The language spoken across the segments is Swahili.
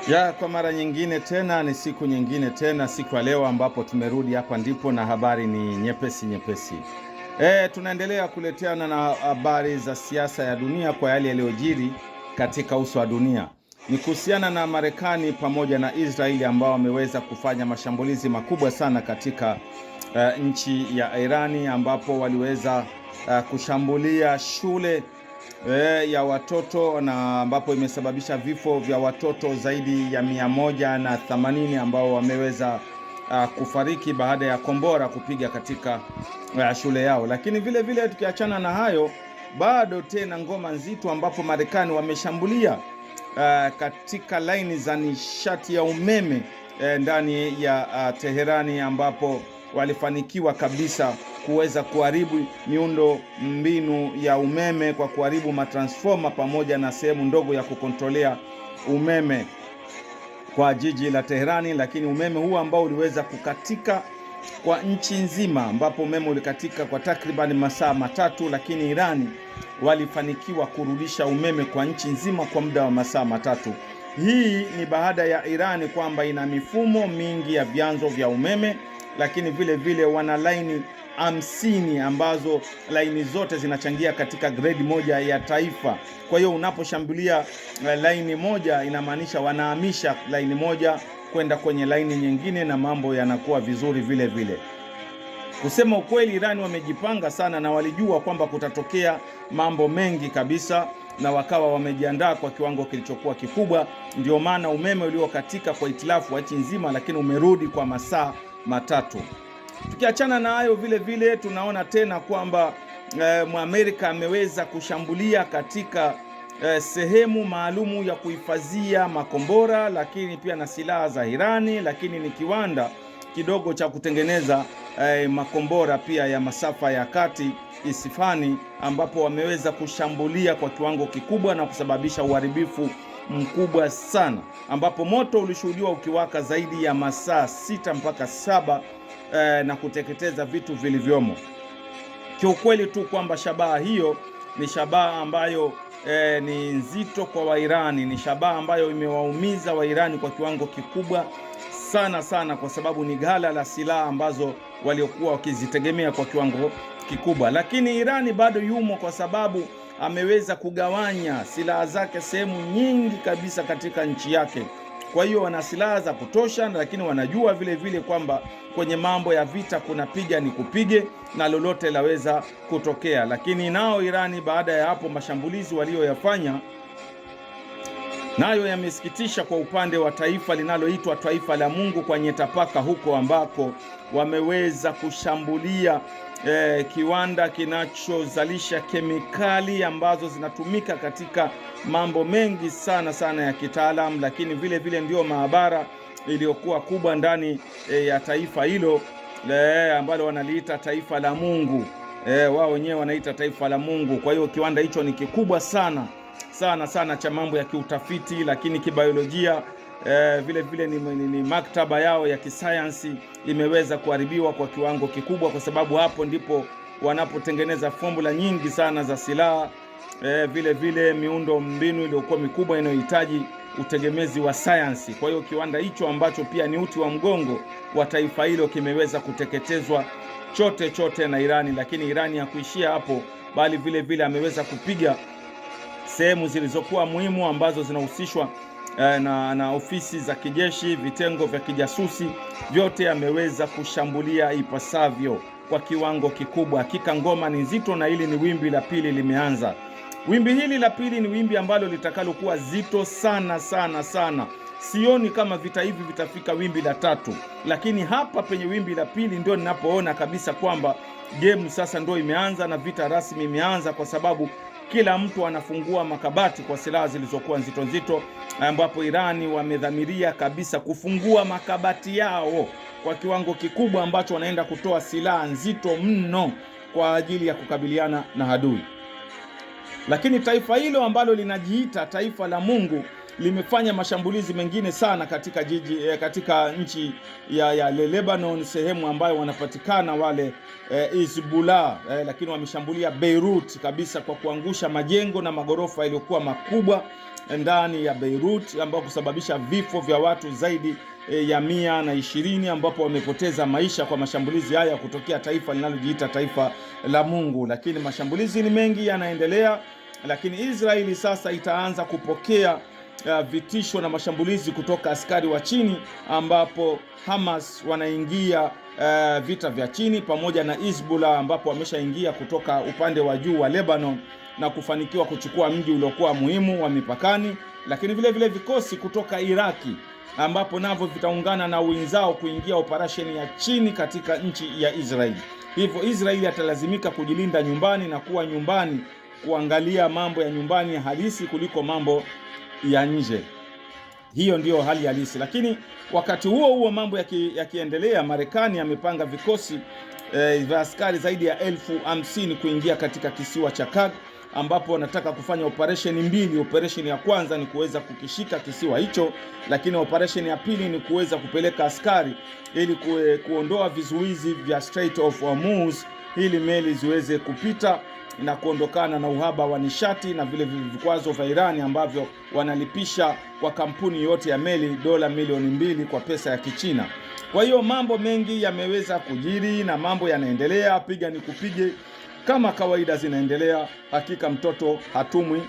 Ya, kwa mara nyingine tena ni siku nyingine tena, siku ya leo ambapo tumerudi hapa ndipo na habari ni nyepesi nyepesi. Tunaendelea kuleteana na habari za siasa ya dunia kwa yale yaliyojiri katika uso wa dunia. Ni kuhusiana na Marekani pamoja na Israeli ambao wameweza kufanya mashambulizi makubwa sana katika nchi ya Irani ambapo waliweza kushambulia shule ya watoto na ambapo imesababisha vifo vya watoto zaidi ya 180 ambao wameweza kufariki baada ya kombora kupiga katika shule yao. Lakini vile vile tukiachana na hayo, bado tena ngoma nzito ambapo Marekani wameshambulia katika laini za nishati ya umeme ndani ya Teherani ambapo walifanikiwa kabisa kuweza kuharibu miundo mbinu ya umeme kwa kuharibu matransfoma pamoja na sehemu ndogo ya kukontrolea umeme kwa jiji la Teherani. Lakini umeme huu ambao uliweza kukatika kwa nchi nzima, ambapo umeme ulikatika kwa takriban masaa 3, lakini Irani walifanikiwa kurudisha umeme kwa nchi nzima kwa muda wa masaa 3. Hii ni baada ya Irani kwamba ina mifumo mingi ya vyanzo vya umeme, lakini vile vile wana laini 50 ambazo laini zote zinachangia katika grade moja ya taifa. Kwa hiyo unaposhambulia laini moja, inamaanisha wanahamisha laini moja kwenda kwenye laini nyingine na mambo yanakuwa vizuri vile vile. Kusema ukweli, Irani wamejipanga sana na walijua kwamba kutatokea mambo mengi kabisa, na wakawa wamejiandaa kwa kiwango kilichokuwa kikubwa. Ndio maana umeme uliokatika kwa itilafu wa nchi nzima, lakini umerudi kwa masaa 3. Tukiachana na hayo, vile vile tunaona tena kwamba Mwamerika ameweza kushambulia katika sehemu maalumu ya kuhifadhia makombora, lakini pia na silaha za Irani, lakini ni kiwanda kidogo cha kutengeneza makombora pia ya masafa ya kati Isifani, ambapo wameweza kushambulia kwa kiwango kikubwa na kusababisha uharibifu mkubwa sana, ambapo moto ulishuhudiwa ukiwaka zaidi ya masaa 6 mpaka 7 na kuteketeza vitu vilivyomo. Kiukweli tu kwamba shabaha hiyo ni shabaha ambayo ni nzito kwa Wairani, ni shabaha ambayo imewaumiza Wairani kwa kiwango kikubwa sana sana, kwa sababu ni ghala la silaha ambazo waliokuwa wakizitegemea kwa kiwango kikubwa. Lakini Irani bado yumo, kwa sababu ameweza kugawanya silaha zake sehemu nyingi kabisa katika nchi yake. Kwa hiyo wana silaha za kutosha, lakini wanajua vile vile kwamba kwenye mambo ya vita kuna piga ni kupige na lolote laweza kutokea. Lakini nao Irani baada ya hapo mashambulizi walioyafanya nayo yamesikitisha kwa upande wa taifa linaloitwa taifa la Mungu kwa nyetapaka huko ambako wameweza kushambulia kiwanda kinachozalisha kemikali ambazo zinatumika katika mambo mengi sana sana ya kitaalamu, lakini vile vile ndio maabara iliyokuwa kubwa ndani ya taifa hilo ambalo wanaliita taifa la Mungu. Wao wenyewe wanaita taifa la Mungu. Kwa hiyo kiwanda hicho ni kikubwa sana sana sana cha mambo ya kiutafiti, lakini kibiolojia vile vile ni maktaba yao ya kisayansi imeweza kuharibiwa kwa kiwango kikubwa, kwa sababu hapo ndipo wanapotengeneza fomula nyingi sana za silaha. Vile vile miundo mbinu iliyokuwa mikubwa inayohitaji utegemezi wa sayansi. Kwa hiyo kiwanda hicho ambacho pia ni uti wa mgongo wa taifa hilo kimeweza kuteketezwa chote chote na Irani. Lakini Irani hakuishia hapo, bali vile vile ameweza kupiga sehemu zilizokuwa muhimu ambazo zinahusishwa na ofisi za kijeshi, vitengo vya kijasusi, vyote ameweza kushambulia ipasavyo kwa kiwango kikubwa. Hakika ngoma ni nzito, na hili ni wimbi la pili limeanza. Wimbi hili la pili ni wimbi ambalo litakalokuwa zito sana sana sana. Sioni kama vita hivi vitafika wimbi la tatu, lakini hapa penye wimbi la pili ndio ninapoona kabisa kwamba game sasa ndio imeanza na vita rasmi imeanza, kwa sababu kila mtu anafungua makabati kwa silaha zilizokuwa nzito nzito, ambapo Irani wamedhamiria kabisa kufungua makabati yao kwa kiwango kikubwa ambacho wanaenda kutoa silaha nzito mno kwa ajili ya kukabiliana na adui. Lakini taifa hilo ambalo linajiita taifa la Mungu limefanya mashambulizi mengine sana katika jiji katika nchi ya Lebanon, sehemu ambayo wanapatikana wale Hizbullah, lakini wameshambulia Beirut kabisa kwa kuangusha majengo na magorofa yaliyokuwa makubwa ndani ya Beirut, ambao kusababisha vifo vya watu zaidi ya 120 ambapo wamepoteza maisha kwa mashambulizi haya kutokea taifa linalojiita taifa la Mungu. Lakini mashambulizi ni mengi yanaendelea, lakini Israeli sasa itaanza kupokea vitisho na mashambulizi kutoka askari wa chini, ambapo Hamas wanaingia vita vya chini pamoja na Hezbollah, ambapo wameshaingia kutoka upande wa juu wa Lebanon na kufanikiwa kuchukua mji uliokuwa muhimu wa mipakani, lakini vile vile vikosi kutoka Iraki ambapo navyo vitaungana na wenzao kuingia operesheni ya chini katika nchi ya Israeli. Hivyo Israeli atalazimika kujilinda nyumbani na kuwa nyumbani kuangalia mambo ya nyumbani halisi kuliko mambo ya nje. Hiyo ndiyo hali halisi. Lakini wakati huo huo mambo yakiendelea, Marekani amepanga vikosi vya askari zaidi ya 50,000 kuingia katika kisiwa cha Kharg, ambapo wanataka kufanya operesheni mbili. Operesheni ya kwanza ni kuweza kukishika kisiwa hicho, lakini operesheni ya pili ni kuweza kupeleka askari ili kuondoa vizuizi vya Strait of Hormuz ili meli ziweze kupita na kuondokana na uhaba wa nishati na vile vile vikwazo vya Irani ambavyo wanalipisha kwa kampuni yote ya meli dola milioni 2 kwa pesa ya Kichina. Kwa hiyo mambo mengi yameweza kujiri na mambo yanaendelea, piga ni kupige kama kawaida zinaendelea. Hakika mtoto hatumwi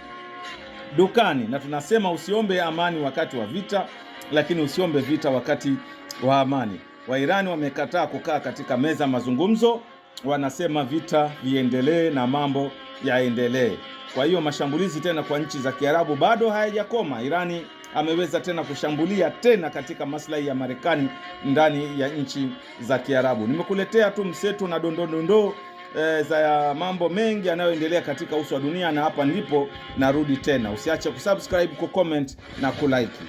dukani, na tunasema usiombe amani wakati wa vita, lakini usiombe vita wakati wa amani. Wairani wamekataa kukaa katika meza mazungumzo, wanasema vita viendelee na mambo yaendelee. Kwa hiyo mashambulizi tena kwa nchi za Kiarabu bado hayajakoma. Irani ameweza tena kushambulia tena katika maslahi ya Marekani ndani ya nchi za Kiarabu. Nimekuletea tu mseto na dondoo dondoo za mambo mengi yanayoendelea katika uso wa dunia, na hapa ndipo narudi tena. Usiache kusubscribe, kucomment na kulike.